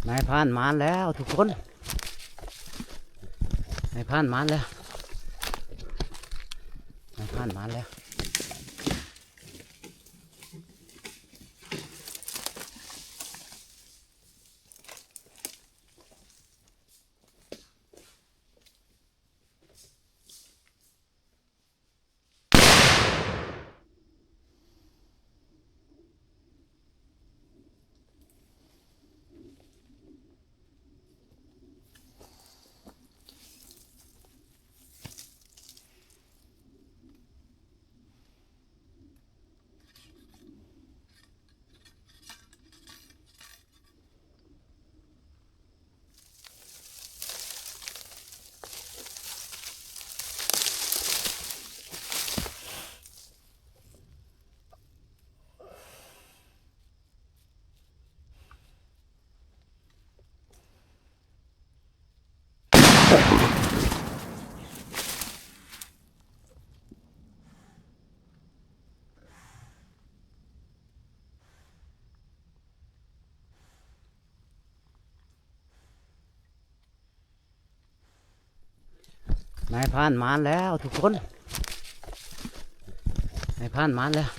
ນາຍພານມາແລ້ວທຸກຄົນ ນາຍພານມາແລ້ວ ນາຍພານມາແລ້ວ. ນາຍພານມາແລ້ວທຸກຄົນ ນາຍພານມາແລ້ວ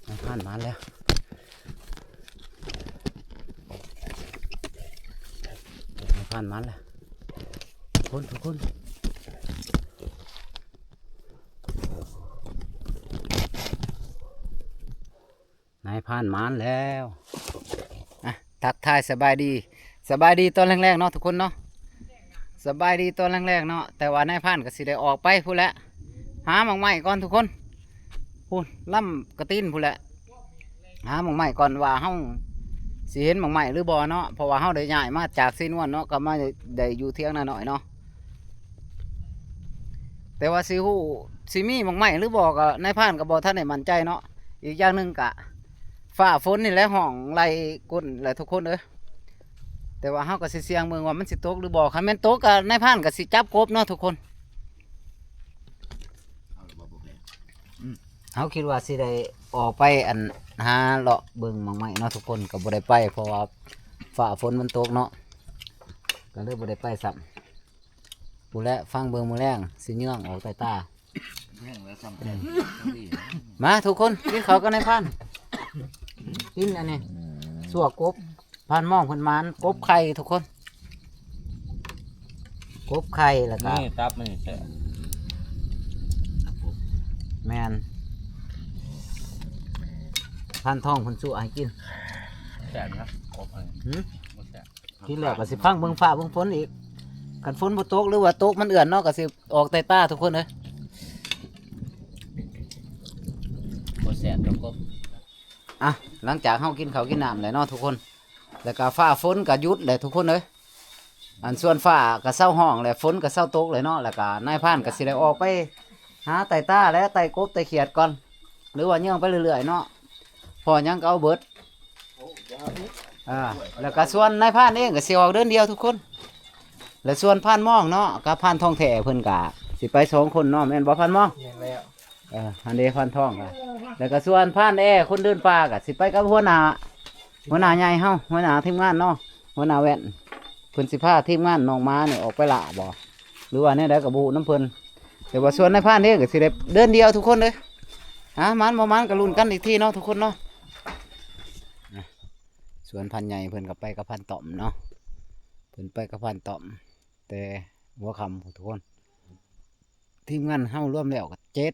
ນາຍພານມາແລ້ວ ນາຍພານມາແລ້ວ ທຸກຄົນ ທຸກຄົນ. ນາຍພານມາແລ້ວ ອ່ະ ທັກທາຍສະບາຍດີ ສະບາຍດີຕອນແລງໆເນາະທຸກຄົນເນາະ ສະບາຍດີຕອນແລງໆເນາະ. ແຕ່ວ່ານາຍພານກໍຊິໄດ້ອອກໄປພຸ້ນແຫຼະ ຫາໝາກໄມ້ກ່ອນທຸກຄົນ ພຸ້ນ ລຳກະຕີນພຸ້ນແຫຼະ ຫາໝາກໄມ້ກ່ອນວ່າເຮົາຊິເຫັນໝາກໄມ້ຫຼືບໍ່ເນາະ ເພາະວ່າເຮົາໄດ້ຍ້າຍມາຈາກເຊນວນເນາະ ກໍມາໄດ້ຢູ່ຖຽງນານ້ອຍເນາະ. ແຕ່ວ່າຊິຮູ້ ຊິມີໝາກໄມ້ຫຼືບໍ່ກໍນາຍພານກໍບໍ່ທັນໄດ້ໝັ້ນໃຈເນາະ. ອີກຢ່າງໜຶ່ງກະຟ້າຝົນນີ້ແຫຼະຮ້ອງໄລ່ກົ້ນແຫຼະທຸກຄົນເອີຍ. ແຕ່ວ່າເຮົາກໍຊິສ່ຽງເບິ່ງວ່າມັນຊິຕົກຫຼືບໍ່. ຄັນແມ່ນຕົກກໍນາຍພານກໍຊິຈັບກົບເນາະທຸກຄົນ. ເຮົາຄິດວ່າຊິໄດ້ອອກໄປອັນຫາເລາະເບິ່ງໝາກໄມ້ເນາະທຸກຄົນ ກໍບໍ່ໄດ້ໄປ ເພາະວ່າຟ້າຝົນມັນຕົກເນາະ ກໍເລີຍບໍ່ໄດ້ໄປຊ້ຳ. ພຸ້ນແຫຼະ ຟັງເບິ່ງມື້ແລງຊິເຍືອງອອກໃຕ້ຕາ. ແຫ້ງແລ້ວຊ້ຳແຕ່ ມາທຸກຄົນ ກິນເຂົ້າກັນໃນພານ ກິນອັນນີ້ ອືມ ຊົ່ວກົບ ພານມອງເພິ່ນໝານ ກົບໄຂ່ທຸກຄົນ ກົບໄຂ່ ແລ້ວກໍ ນີ້ຕັບມັນແຊບ ແມ່ນ ພານທອງເພິ່ນຊົ່ວໃຫ້ກິນ ແຊບນະ ກົບອັນ ຫືມ ບໍ່ແຊບ. ທີແລກກໍຊິຟັງເບິ່ງຟ້າເບິ່ງຝົນອີກ ຄັນຝົນບໍ່ຕົກ ຫຼືວ່າຕົກມັນເອື້ອນເນາະ ກໍຊິອອກໃຕ້ຕາທຸກຄົນເອີຍ. ບໍ່ແຊບດອກກົບ ອ່ະ ຫຼັງຈາກເຮົາກິນເຂົ້າກິນນ້ຳແລ້ວເນາະທຸກຄົນ ແລ້ວກໍຟ້າຝົນກໍຢຸດແລ້ວທຸກຄົນເອີຍ. ອັນສ່ວນຟ້າກໍເຊົາຮ້ອງແລ້ວ ຝົນກໍເຊົາຕົກແລ້ວເນາະ ແລ້ວກໍນາຍພານກໍຊິໄດ້ອອກໄປຫາໄຕ່ຕາ ແລະ ໄຕ່ກົບໄຕ່ຂຽດກ່ອນ ຫຼືວ່າເຍືອງໄປເລື້ອຍໆເນາະ ພໍຫຍັງກໍເອົາເບິດ. ອ່າ ແລ້ວກໍສ່ວນນາຍພານເອງກໍຊິອອກເດີນດຽວທຸກຄົນ ແລະ ສ່ວນພານມອງເນາະ ກັບພານທອງແທ້ເພິ່ນກໍຊິໄປສອງຄົນເນາະ ແມ່ນບໍ່ພານມອງ? ແມ່ນແລ້ວ ເອີ ອັນນີ້ພານທອງກໍ ແລ້ວກໍສ່ວນພານແອຄົນເດີນປ່າກໍຊິໄປກັບຫົວໜ້າ ຫົວໜ້າໃຫຍ່ເຮົາ ຫົວໜ້າທີມງານເນາະ ຫົວໜ້າແວ່ນ ເພິ່ນຊິພາທີມງານນ້ອງໝານີ້ອອກໄປລ່າບໍ່ ຫຼືວ່າແນວໃດກໍບໍ່ຮູ້ນຳເພິ່ນ. ແຕ່ວ່າສ່ວນນາຍພານເດ້ກໍຊິໄດ້ເດີນດຽວທຸກຄົນເດີ ຫາໝານບໍ່ໝານກໍລຸ້ນກັນອີກທີເນາະທຸກຄົນເນາະ. ອ່ະ ສ່ວນພານໃຫຍ່ເພິ່ນກໍໄປກັບພານຕ້ອມເນາະ ເພິ່ນໄປກັບພານຕ້ອມແຕ່ຫົວຄ່ຳພຸ້ນທຸກຄົນ. ທີມງານເຮົາລວມແລ້ວກໍເຈັດ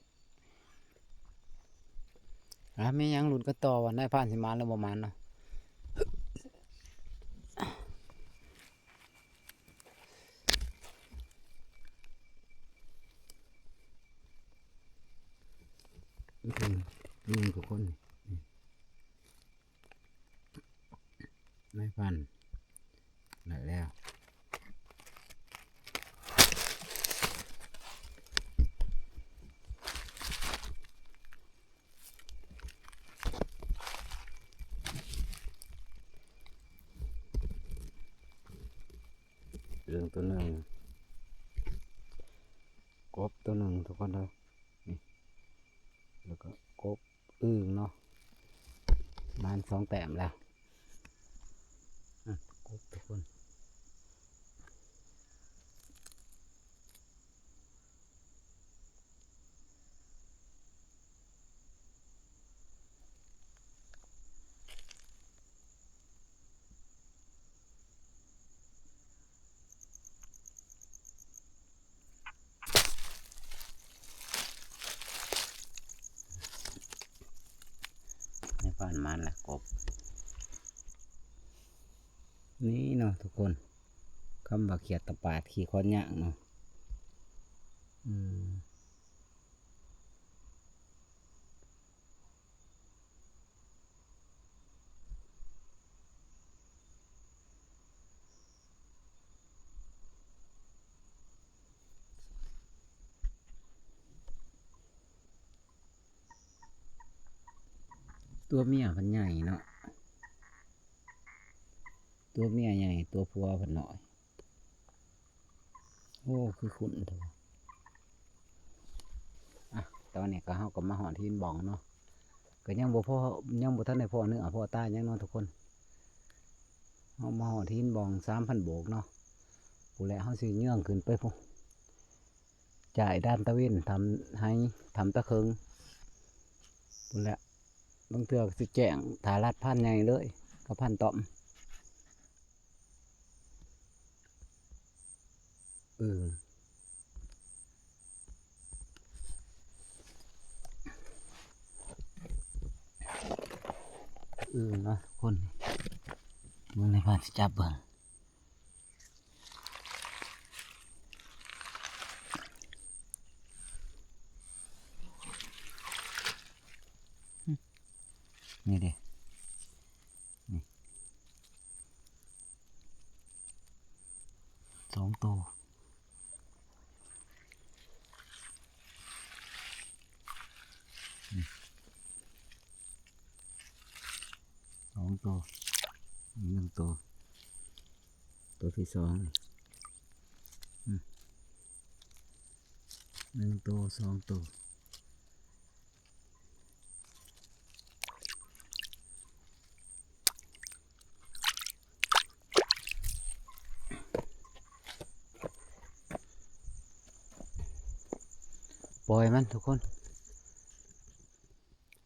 ອ່າ ມີຫຍັງລຸ້ນກັນຕໍ່ວ່ານາຍພານຊິມານຫຼືບໍ່ມານເນາະ. ນີ້ທຸກຄົນ ນາຍພັນໄດ້ແລ້ວ ເລື່ອງຕົວໜຶ່ງ ກົບຕົວໜຶ່ງທຸກຄົນເດີ ນີ້ ແລ້ວກໍກົບ ອຶ່ງເນາະ ປະມານສອງແຕ້ມແລ້ວ. ຄົບທຸກຄົນ. ໃນບ້ານມານລະກົບ ນີ້ເນາະທຸກຄົນ ຄຳວ່າຂຽດຕະປາດ ຂີ້ຄອນຍາງເນາະ ອືມ. ຕົວເມຍເພິ່ນໃຫຍ່ເນາະ ຕົວເມຍໃຫຍ່ ຕົວຜົວເພິ່ນນ້ອຍ. ໂອ້ ຄືຂຸ້ນແທ້. ອ່ະ ຕອນນີ້ກໍ ເຮົາກໍມາຮອດຫີນບ່ອງເນາະ ກໍຍັງບໍ່ພໍ ຍັງບໍ່ທັນໄດ້ພໍ້ເນື້ອພໍ້ຕາຫຍັງເນາະທຸກຄົນ. ເຮົາມາຮອດຫີນບ່ອງສາມພັນໂບກເນາະ ພຸ້ນແຫຼະ ເຮົາຊິເຍືອງຂຶ້ນໄປພຸ້ນ ຈ້າຍດ່ານຕາເວັນ ຖ້ຳໄຮ ຖ້ຳຕາເຂີງ ພຸ້ນແຫຼະ. ບາງເທື່ອກໍຊິແຈ້ງ ຖ້າລັດພານໃຫຍ່ເລີຍ ກັບພານຕ້ອມ. ອືມ ອືມເນາະທຸກຄົນ ເບິ່ງໃນພານຊິຈັບເບິ່ງ. ນີ້ເດ້ ນີ້ ສອງໂຕ ນີ້ ສອງໂຕ ອີກໜຶ່ງໂຕ ໂຕທີສອງ ນີ້ ອືມ ໜຶ່ງໂຕ ສອງໂຕ. ປ່ອຍມັນທຸກຄົນ.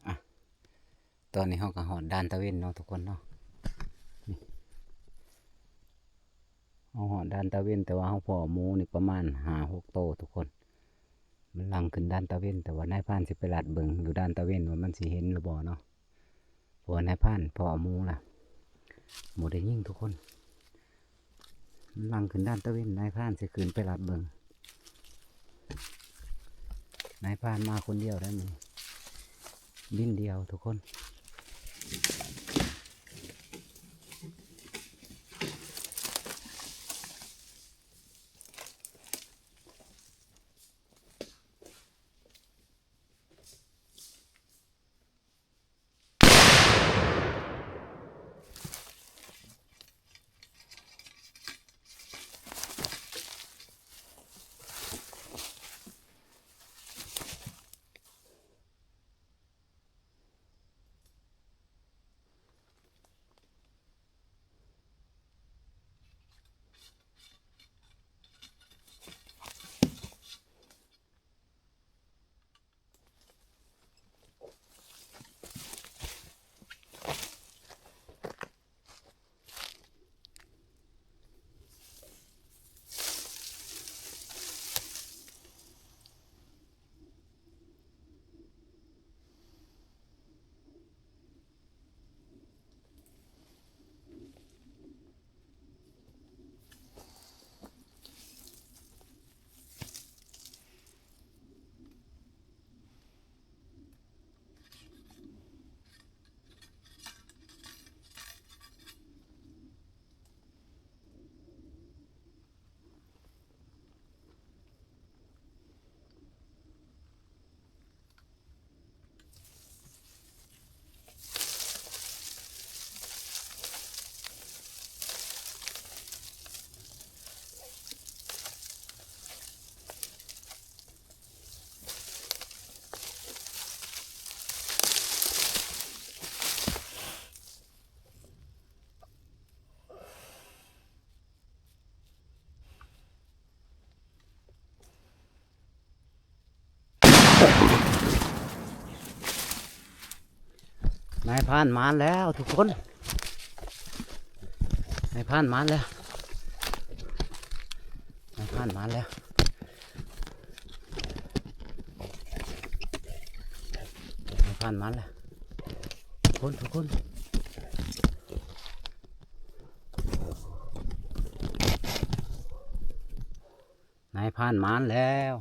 ອ່ະ ຕອນນີ້ເຮົາກໍຮອດດ່ານຕາເວັນເນາະທຸກຄົນເນາະ. ນີ້ ເຮົາຮອດດ່ານຕາເວັນ ແຕ່ວ່າເຮົາພໍ້ໝູນີ້ປະມານຫ້າຫົກໂຕທຸກຄົນ. ມັນຫຼັ່ງຂຶ້ນດ່ານຕາເວັນ ແຕ່ວ່ານາຍພານຊິໄປລັດເບິ່ງຢູ່ດ່ານຕາເວັນວ່າມັນຊິເຫັນຫຼືບໍ່ເນາະ ເພາະວ່ານາຍພານພໍ້ໝູລະ ບໍ່ໄດ້ຍິງທຸກຄົນ. ມັນຫຼັ່ງຂຶ້ນດ່ານຕາເວັນ ນາຍພານຊິຂຶ້ນໄປລັດເບິ່ງ. ນາຍພານມາຄົນດຽວໄດ້ມື້ນີ້ ບິນດຽວທຸກຄົນ. ນາຍພານມາແລ້ວທຸກຄົນ ນາຍພານມາແລ້ວ ນາຍພານມາແລ້ວ ນາຍພານມາແລ້ວ ທຸກຄົນ ທຸກຄົນ ນາຍພານມາແລ້ວ